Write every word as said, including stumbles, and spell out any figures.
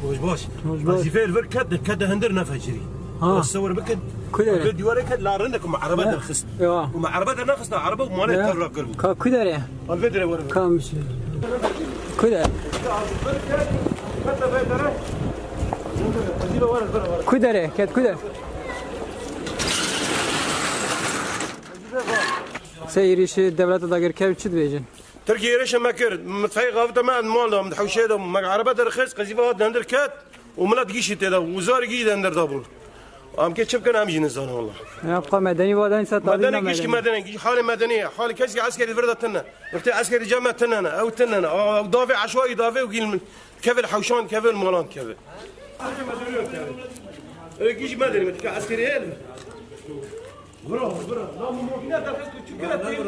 Baş baş. Baş baş. Ezîfê li vir ket, ket de hindir nefecirî. Ha. Sewir bikin. Ku derê? Vê dîwarê ket, la rindek me erebe derxist. Ya. Û me erebe dernaxist, erebe û malê tev rakir bû. Ka ku derê? Al vê derê were. Ka mişî. Ku derê? Ku derê? Ket ku derê? Sê êrîşî dewleta dagirker çi dibêjin? Tirkiye êrişê me kir. Mitfeqê gavita me em mal da, em di hewşeyê de bûn. Me erebe derxist, qezîfa hat dendir ket û milet gîşî tê de bû. Zarî gîşî dendir da bûn. Em kê çi bikin, em jî nizanin wela. Ya, qe medenî va denî, sa tarî Medenî gîşkî medenî. Medenî, gîş halê medenî ye. Halê kesikî eskerî vir de tine. Wextê eskerî cem me tine ne, ew tine ne. A, ew davê eşwayî davê û gîl min. Keve li hewşan, keve li malan keve. Ê, gîş medenî, me dike eskerî heye. Bira, bira. La, bu makine derxist ku çi kere teyir.